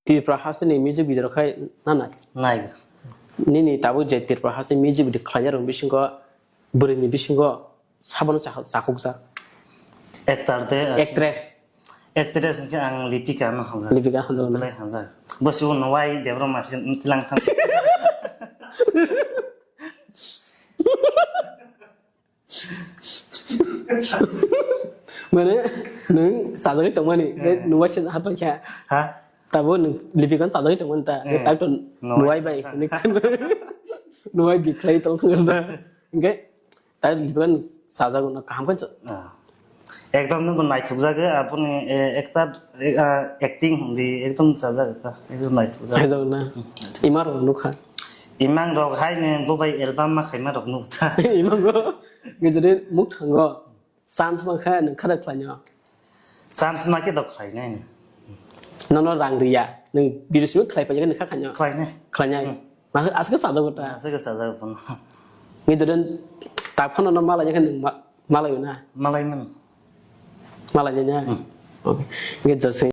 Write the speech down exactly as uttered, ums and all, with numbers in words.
Tripura hasteni music video rok khai na nai? Nai. Nini tabuk je Tripura hasteni music video khlainai rok bisingo, bwrwini bisingo sabono chah-, chakhukjak? Actor de, actress. Actress hwnkhe ang Lipika no hamjak. Lipika hamjak na? Belai hamjak. Bo subo Nwai Debbarma se tilang thang. Mane, nwng sajagwi tongmani, eh, nwng waisa hapang kha. Ha? Tabo nwng Lipika sajagwi tongmani ta, eh, tak to Nwai. Nwai bai, nwng Nwai bi khlai tong khna. Hingke, ta Lipika sajago na kaham khe. Ah. Ekdom no bo naithokjago, aboni, eh, ekta, eh, ah, acting hwndi ekdom chajak kha, ekdom naithokjak. Naithok na. Hmm, naithok. Ima rok nukha. Imang rok hai ne bo bai album ma khaima rok nukha. Imang rok gejere muk thango. Chance ma kha nang khara khlainyo. Chance ma khe dok khlainai. Nono rang riya. Nang video simi khlai paikha nang kha khainyo. Khlainai. Khlainai. Hmm. Ma asuk sajak ta. Asuk sajak bono. Gejere tak phano no malai kha nang ma-, malai na. Malai man. Malai nya. Hmm. Okay. Nge jasing.